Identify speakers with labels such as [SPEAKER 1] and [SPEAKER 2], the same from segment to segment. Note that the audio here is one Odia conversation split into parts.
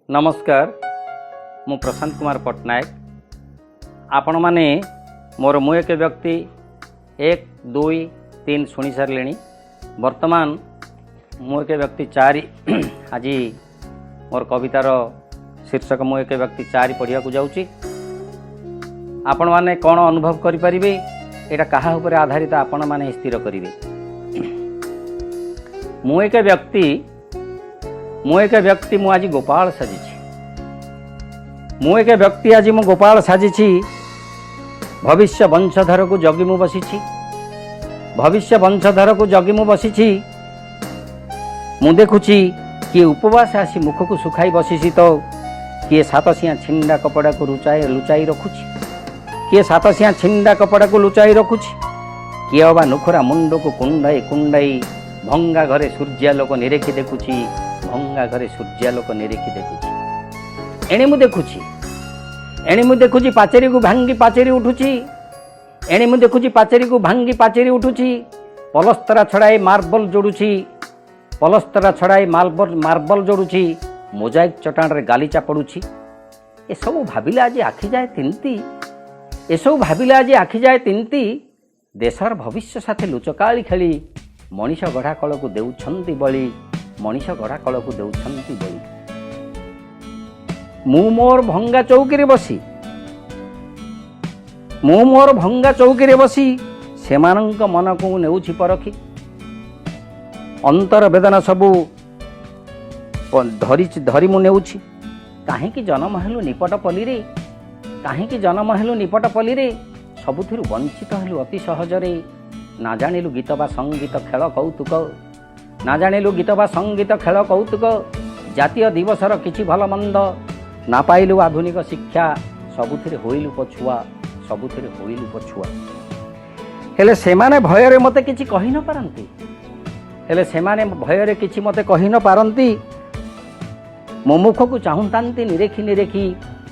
[SPEAKER 1] ନମସ୍କାର, ମୁଁ ପ୍ରଶାନ୍ତ କୁମାର ପଟ୍ଟନାୟକ। ଆପଣମାନେ ମୋର ମୁଁ ଏକ ବ୍ୟକ୍ତି 1, 2, 3 ଶୁଣି ସାରିଲେଣି। ବର୍ତ୍ତମାନ ମୁଁ ଏକ ବ୍ୟକ୍ତି 4। ଆଜି ମୋର କବିତାର ଶୀର୍ଷକ ମୁଁ ଏକ ବ୍ୟକ୍ତି 4 ପଢ଼ିବାକୁ ଯାଉଛି। ଆପଣମାନେ କ'ଣ ଅନୁଭବ କରିପାରିବେ, ଏଇଟା କାହା ଉପରେ ଆଧାରିତ, ଆପଣମାନେ ହିଁ ସ୍ଥିର କରିବେ। ମୁଁ ଏକ ବ୍ୟକ୍ତି, ମୁଁ ଏକ ବ୍ୟକ୍ତି, ମୁଁ ଆଜି ଗୋପାଳ ସାଜିଛି। ମୁଁ ଏକ ବ୍ୟକ୍ତି, ଆଜି ମୁଁ ଗୋପାଳ ସାଜିଛି। ଭବିଷ୍ୟ ବଂଶଧରକୁ ଜଗି ମୁଁ ବସିଛି। ଭବିଷ୍ୟ ବଂଶଧରକୁ ଜଗି ମୁଁ ବସିଛି। ମୁଁ ଦେଖୁଛି, କିଏ ଉପବାସ ଆସି ମୁଖକୁ ଶୁଖାଇ ବସିଛି ତ କିଏ ସାତସିଆଁ ଛିଣ୍ଡା କପଡ଼ାକୁ ଲୁଚାଇ ଲୁଚାଇ ରଖୁଛି। କିଏ ସାତସିଆଁ ଛିଣ୍ଡା କପଡ଼ାକୁ ଲୁଚାଇ ରଖୁଛି। କିଏ ଅବା ନୁଖୁରା ମୁଣ୍ଡକୁ କୁଣ୍ଡାଇ କୁଣ୍ଡାଇ ଭଙ୍ଗା ଘରେ ସୂର୍ଯ୍ୟାଲୋକ ନିରେଖି ଦେଖୁଛି। ଭଙ୍ଗା ଘରେ ସୂର୍ଯ୍ୟାଲୋକ ନିରେଖି ଦେଖୁଛି। ଏଣେ ମୁଁ ଦେଖୁଛି, ଏଣେ ମୁଁ ଦେଖୁଛି, ପାଚେରୀକୁ ଭାଙ୍ଗି ପାଚେରୀ ଉଠୁଛି। ଏଣେ ମୁଁ ଦେଖୁଛି, ପାଚେରୀକୁ ଭାଙ୍ଗି ପାଚେରୀ ଉଠୁଛି। ପଲସ୍ତରା ଛଡ଼ାଇ ମାର୍ବଲ ଯୋଡ଼ୁଛି। ପଲସ୍ତରା ଛଡ଼ାଇ ମାର୍ବଲ ମାର୍ବଲ ଯୋଡ଼ୁଛି। ମୋଜାଇକ୍ ଚଟାଣରେ ଗାଲିଚା ପଡ଼ୁଛି। ଏସବୁ ଭାବିଲେ ଆଜି ଆଖି ଯାଏ ତିନ୍ତି। ଏସବୁ ଭାବିଲେ ଆଜି ଆଖି ଯାଏ ତିନ୍ତି। ଦେଶର ଭବିଷ୍ୟ ସାଥେ ଲୁଚକାଳି ଖେଳି ମଣିଷ ଗଢ଼ା କଳକୁ ଦେଉଛନ୍ତି ବଳି। ମଣିଷ ଗଢ଼ା କଳକୁ ଦେଉଛନ୍ତି ବଳି। ମୁଁ ମୋର ଭଙ୍ଗା ଚୌକିରେ ବସି, ମୁଁ ମୋର ଭଙ୍ଗା ଚୌକିରେ ବସି ସେମାନଙ୍କ ମନକୁ ନେଉଛି ପରଖି। ଅନ୍ତର ବେଦନା ସବୁ ଧରି ଧରି ମୁଁ ନେଉଛି। କାହିଁକି ଜନ୍ମ ହେଲୁ ନିପଟ ପଲ୍ଲୀରେ? କାହିଁକି ଜନ୍ମ ହେଲୁ ନିପଟ ପଲ୍ଲୀରେ? ସବୁଥିରୁ ବଞ୍ଚିତ ହେଲୁ ଅତି ସହଜରେ। ନା ଜାଣିଲୁ ଗୀତ ବା ସଙ୍ଗୀତ, ଖେଳ କୌତୁକ। ନା ଜାଣିଲୁ ଗୀତ ବା ସଙ୍ଗୀତ, ଖେଳ କୌତୁକ, ଜାତୀୟ ଦିବସର କିଛି ଭଲ ମନ୍ଦ। ନା ପାଇଲୁ ଆଧୁନିକ ଶିକ୍ଷା। ସବୁଥିରେ ହୋଇଲୁ ପଛୁଆ। ସବୁଥିରେ ହୋଇଲୁ ପଛୁଆ। ହେଲେ ସେମାନେ ଭୟରେ ମୋତେ କିଛି କହି ନ ପାରନ୍ତି। ହେଲେ ସେମାନେ ଭୟରେ କିଛି ମୋତେ କହି ନ ପାରନ୍ତି। ମୋ ମୁଖକୁ ଚାହୁଁଥାନ୍ତି ନିରେଖି ନିରେଖି।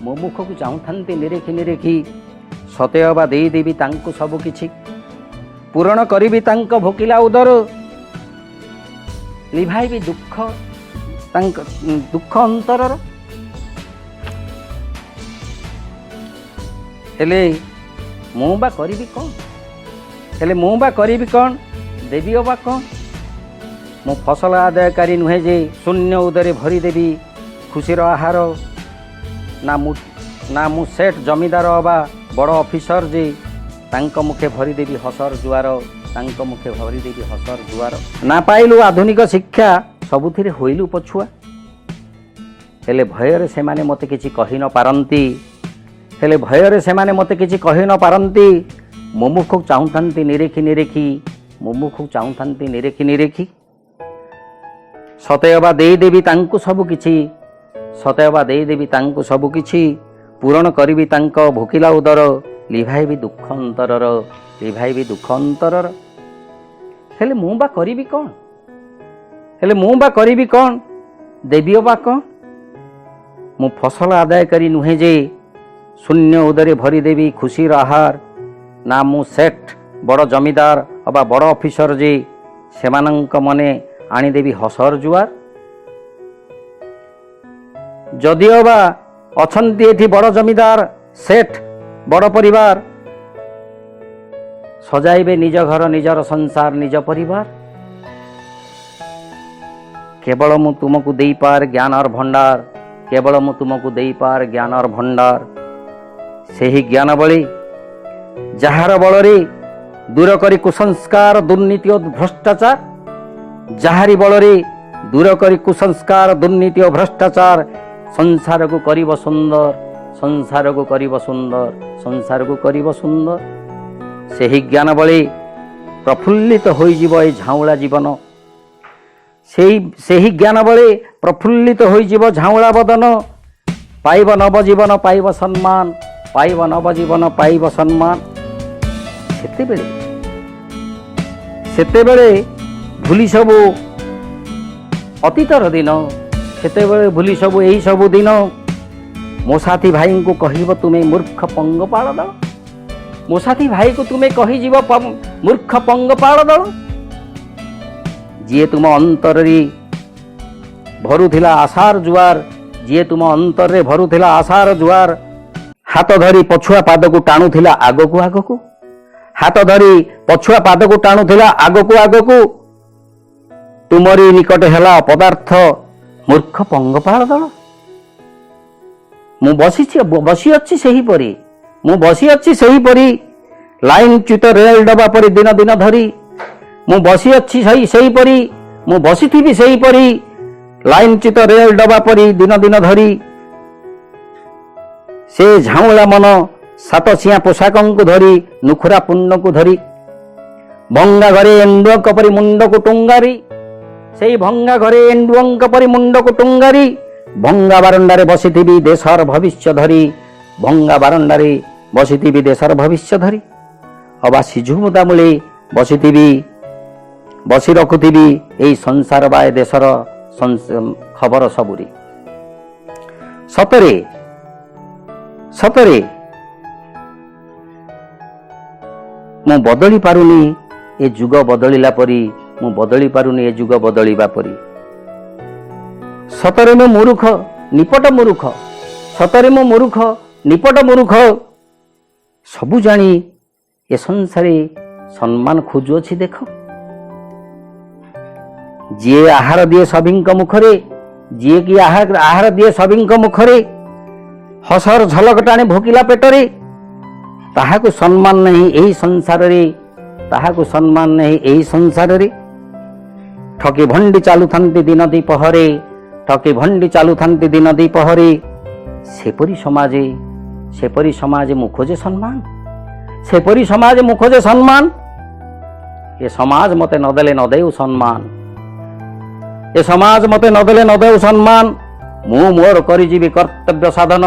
[SPEAKER 1] ମୋ ମୁଖକୁ ଚାହୁଁଥାନ୍ତି ନିରେଖି ନିରେଖି। ସତେ ଅବା ଦେଇଦେବି ତାଙ୍କୁ ସବୁ କିଛି, ପୂରଣ କରିବି ତାଙ୍କ ଭୋକିଲା ଉଦର, ଲିଭାଇବି ଦୁଃଖ ତାଙ୍କ ଦୁଃଖ ଅନ୍ତରର। ହେଲେ ମୁଁ ବା କରିବି କ'ଣ? ହେଲେ ମୁଁ ବା କରିବି କ'ଣ? ଦେବି ଅବା କ'ଣ? ମୁଁ ଫସଲ ଆଦାୟକାରୀ ନୁହେଁ ଯେ ଶୂନ୍ୟ ଉଦରେ ଭରିଦେବି ଖୁସିର ଆହାର। ନା ମୁଁ ସେଠ, ଜମିଦାର ଅବା ବଡ଼ ଅଫିସର ଯେ ତାଙ୍କ ମୁଖେ ଭରିଦେବି ହସର ଜୁଆର। ତାଙ୍କ ମୁଖେ ଭରିଦେବି ହସର ଜୁଆର। ନା ପାଇଲୁ ଆଧୁନିକ ଶିକ୍ଷା। ସବୁଥିରେ ହୋଇଲୁ ପଛୁଆ। ହେଲେ ଭୟରେ ସେମାନେ ମୋତେ କିଛି କହି ନ ପାରନ୍ତି। ହେଲେ ଭୟରେ ସେମାନେ ମୋତେ କିଛି କହି ନ ପାରନ୍ତି। ମୋ ମୁଖକୁ ଚାହୁଁଥାନ୍ତି ନିରେଖି ନିରେଖି। ମୋ ମୁଖକୁ ଚାହୁଁଥାନ୍ତି ନିରେଖି ନିରେଖି। ସତେ ଅବା ଦେଇଦେବି ତାଙ୍କୁ ସବୁ କିଛି। ସତେ ଅବା ଦେଇଦେବି ତାଙ୍କୁ ସବୁ କିଛି, ପୂରଣ କରିବି ତାଙ୍କ ଭୋକିଲା ଉଦର, ଲିଭାଇବି ଦୁଃଖ ଅନ୍ତରର। ଲିଭାଇବି ଦୁଃଖ ଅନ୍ତରର। ହେଲେ ମୁଁ ବା କରିବି କ'ଣ? ହେଲେ ମୁଁ ବା କରିବି କ'ଣ? ଦେବି ଅବା କ'ଣ? ମୁଁ ଫସଲ ଆଦାୟକାରୀ ନୁହେଁ ଯେ ଶୂନ୍ୟ ଉଦରେ ଭରିଦେବି ଖୁସିର ଆହାର। ନା ମୁଁ ସେଠ, ବଡ଼ ଜମିଦାର ଅବା ବଡ଼ ଅଫିସର ଯେ ସେମାନଙ୍କ ମନେ ଆଣିଦେବି ହସର ଜୁଆର। ଯଦିଓ ବା ଅଛନ୍ତି ଏଠି ବଡ଼ ଜମିଦାର, ସେଠ, ବଡ଼ ପରିବାର, ସଜାଇବେ ନିଜ ଘର, ନିଜର ସଂସାର, ନିଜ ପରିବାର। କେବଳ ମୁଁ ତୁମକୁ ଦେଇପାରେ ଜ୍ଞାନର ଭଣ୍ଡାର। କେବଳ ମୁଁ ତୁମକୁ ଦେଇପାରେ ଜ୍ଞାନର ଭଣ୍ଡାର। ସେହି ଜ୍ଞାନ ବଳି, ଯାହାର ବଳରେ ଦୂର କରି କୁସଂସ୍କାର, ଦୁର୍ନୀତି ଓ ଭ୍ରଷ୍ଟାଚାର, ଯାହାରି ବଳରେ ଦୂର କରି କୁସଂସ୍କାର, ଦୁର୍ନୀତି ଓ ଭ୍ରଷ୍ଟାଚାର, ସଂସାରକୁ କରିବ ସୁନ୍ଦର। ସଂସାରକୁ କରିବ ସୁନ୍ଦର। ସଂସାରକୁ କରିବ ସୁନ୍ଦର। ସେହି ଜ୍ଞାନ ବଳେ ପ୍ରଫୁଲ୍ଲିତ ହୋଇଯିବ ଏ ଝାଉଁଳା ଜୀବନ। ସେହି ଜ୍ଞାନ ବଳେ ପ୍ରଫୁଲ୍ଲିତ ହୋଇଯିବ ଝାଉଁଳା ବଦନ। ପାଇବ ନବଜୀବନ, ପାଇବ ସମ୍ମାନ। ପାଇବ ନବଜୀବନ, ପାଇବ ସମ୍ମାନ। ସେତେବେଳେ ଭୁଲି ସବୁ ଅତୀତର ଦିନ, ସେତେବେଳେ ଭୁଲି ସବୁ ଏହି ସବୁ ଦିନ, ମୋ ସାଥୀ ଭାଇଙ୍କୁ କହିବ ତୁମେ ମୂର୍ଖ ପଙ୍ଗପାଳ ଦଳ। ମୋ ସାଥୀ ଭାଇକୁ ତୁମେ କହିଯିବ ମୂର୍ଖ ପଙ୍ଗପାଳ ଦଳ। ଯିଏ ତୁମ ଅନ୍ତରରେ ଭରୁଥିଲା ଆଶାର ଜୁଆର, ଯିଏ ତୁମ ଅନ୍ତରରେ ଭରୁଥିଲା ଆଶାର ଜୁଆର, ହାତ ଧରି ପଛୁଆ ପାଦକୁ ଟାଣୁଥିଲା ଆଗକୁ ଆଗକୁ, ହାତ ଧରି ପଛୁଆ ପାଦକୁ ଟାଣୁଥିଲା ଆଗକୁ ଆଗକୁ, ତୁମରି ନିକଟେ ହେଲା ଅପଦାର୍ଥ ମୂର୍ଖ ପଙ୍ଗପାଳ ଦଳ। ମୁଁ ବସିଛି, ବସିଅଛି ସେହିପରି, ମୁଁ ବସିଅଛି ସେହିପରି, ଲାଇନଚ୍ୟୁତ ରେଳ ଡବା ପରି ଦିନ ଦିନ ଧରି। ମୁଁ ବସିଅଛି ସେହିପରି, ମୁଁ ବସିଥିବି ସେହିପରି, ଲାଇନଚ୍ୟୁତ ରେଳ ଡବା ପରି ଦିନ ଦିନ ଧରି। ସେ ଝାଉଁଳା ମନ ସାତସିଆଁ ପୋଷାକଙ୍କୁ ଧରି, ନୁଖୁରା ପୁଣ୍ଡକୁ ଧରି, ଭଙ୍ଗା ଘରେ ଏଣ୍ଡୁଅଙ୍କ ପରି ମୁଣ୍ଡକୁ ଟୁଙ୍ଗାରି, ସେଇ ଭଙ୍ଗା ଘରେ ଏଣ୍ଡୁଅଙ୍କ ପରି ମୁଣ୍ଡକୁ ଟୁଙ୍ଗାରି, ଭଙ୍ଗା ବାରଣ୍ଡାରେ ବସିଥିବି ଦେଶର ଭବିଷ୍ୟ ଧରି, ଭଙ୍ଗା ବାରଣ୍ଡାରେ ବସିଥିବି ଦେଶର ଭବିଷ୍ୟ ଧରି, ଅବା ସିଝୁବୁଦା ମୂଳେ ବସିଥିବି, ବସି ରଖୁଥିବି ଏଇ ସଂସାର ବା ଏ ଦେଶର ଖବର ସବୁରି। ସତରେ, ସତରେ ମୁଁ ବଦଳି ପାରୁନି ଏ ଯୁଗ ବଦଳିଲା ପରି, ମୁଁ ବଦଳି ପାରୁନି ଏ ଯୁଗ ବଦଳିବା ପରି। ସତରେ ମୁଁ ମୂରୁଖ, ନିପଟ ମୂରୁଖ, ସତରେ ମୁଁ ମୂରୁଖ, ନିପଟ ମୂରୁଖ, ସବୁ ଜାଣି ଏ ସଂସାରେ ସମ୍ମାନ ଖୋଜୁଅଛି ଦେଖ। ଯିଏ ଆହାର ଦିଏ ସଭିଙ୍କ ମୁଖରେ, ଯିଏ କି ଆହାର ଦିଏ ସଭିଙ୍କ ମୁଖରେ, ହସର ଝଲକ ଟାଣେ ଭୋକିଲା ପେଟରେ, ତାହାକୁ ସମ୍ମାନ ନାହିଁ ଏହି ସଂସାରରେ, ତାହାକୁ ସମ୍ମାନ ନାହିଁ ଏହି ସଂସାରରେ। ଠକି ଭଣ୍ଡି ଚାଲୁଥାନ୍ତି ଦିନ ଦ୍ୱିପହରେ, ଠକି ଭଣ୍ଡି ଚାଲୁଥାନ୍ତି ଦିନ ଦ୍ୱିପହରେ, ସେପରି ସମାଜେ, ସେପରି ସମାଜେ ମୁଁ ଖୋଜେ ସମ୍ମାନ, ସେପରି ସମାଜେ ମୁଁ ଖୋଜେ ସମ୍ମାନ। ଏ ସମାଜ ମତେ ନଦେଲେ ନଦେଉ ସମ୍ମାନ, ଏ ସମାଜ ମତେ ନଦେଲେ ନଦେଉ ସମ୍ମାନ, ମୁଁ ମୋର କରିଯିବି କର୍ତ୍ତବ୍ୟ ସାଧନ,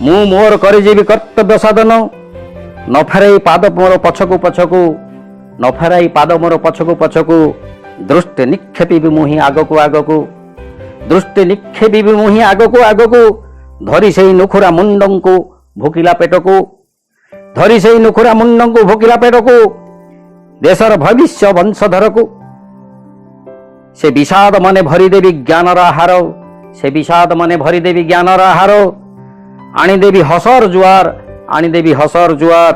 [SPEAKER 1] ମୁଁ ମୋର କରିଯିବି କର୍ତ୍ତବ୍ୟ ସାଧନ। ନ ଫେରାଇ ପାଦ ମୋର ପଛକୁ ପଛକୁ, ନ ଫେରାଇ ପାଦ ମୋର ପଛକୁ ପଛକୁ, ଦୃଷ୍ଟି ନିକ୍ଷେପିବି ମୁଁ ହିଁ ଆଗକୁ ଆଗକୁ, ଦୃଷ୍ଟି ନିକ୍ଷେପିବି ମୁଁ ହିଁ ଆଗକୁ ଆଗକୁ, ଧରି ସେଇ ନୁଖୁରା ମୁଣ୍ଡଙ୍କୁ ଭୋକିଲା ପେଟକୁ, ଧରି ସେଇ ନୁଖୁରା ମୁଣ୍ଡଙ୍କୁ ଭୋକିଲା ପେଟକୁ, ଦେଶର ଭବିଷ୍ୟ ବଂଶଧରକୁ। ସେ ବିଷାଦ ମନେ ଭରିଦେବି ଜ୍ଞାନର ଆହାର, ସେ ବିଷାଦ ମନେ ଭରିଦେବି ଜ୍ଞାନର ଆହାର, ଆଣିଦେବି ହସର ଜୁଆର, ଆଣିଦେବି ହସର ଜୁଆର।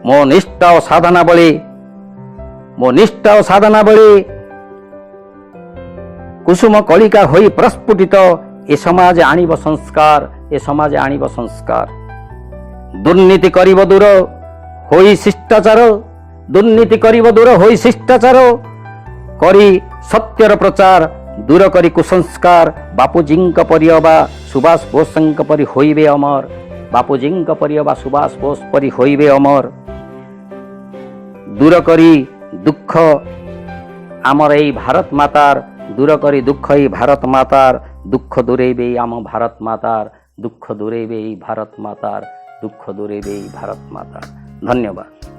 [SPEAKER 1] ମୋ ନିଷ୍ଠା ଓ ସାଧନା ବଳି, ମୋ ନିଷ୍ଠା ଓ ସାଧନା ବଳି କୁସୁମ କଳିକା ହୋଇ ପ୍ରସ୍ଫୁଟିତ ଏ ସମାଜ ଆଣିବ ସଂସ୍କାର, ଏ ସମାଜ ଆଣିବ ସଂସ୍କାର। ଦୁର୍ନୀତି କରିବ ଦୂର ହୋଇ ଶିଷ୍ଟାଚାର, ଦୁର୍ନୀତି କରିବ ଦୂର ହୋଇ ଶିଷ୍ଟାଚାର, କରି ସତ୍ୟର ପ୍ରଚାର, ଦୂର କରି କୁସଂସ୍କାର। ବାପୁଜୀଙ୍କ ପରି ଅବା ସୁଭାଷ ବୋଷଙ୍କ ପରି ହୋଇବେ ଅମର, ବାପୁଜୀଙ୍କ ପରି ଅବା ସୁଭାଷ ବୋଷ ପରି ହୋଇବେ ଅମର। ଦୂର କରି ଦୁଃଖ ଆମର ଏଇ ଭାରତ ମାତାର, ଦୂର କରି ଦୁଃଖ ଏଇ ଭାରତ ମାତାର, ଦୁଃଖ ଦୂରେଇବେ ଏଇ ଆମ ଭାରତ ମାତାର, ଦୁଃଖ ଦୂରେଇବେ ଏଇ ଭାରତ ମାତାର, ଦୁଃଖ ଦୂରେଇବେ ଏଇ ଭାରତ ମାତାର। ଧନ୍ୟବାଦ।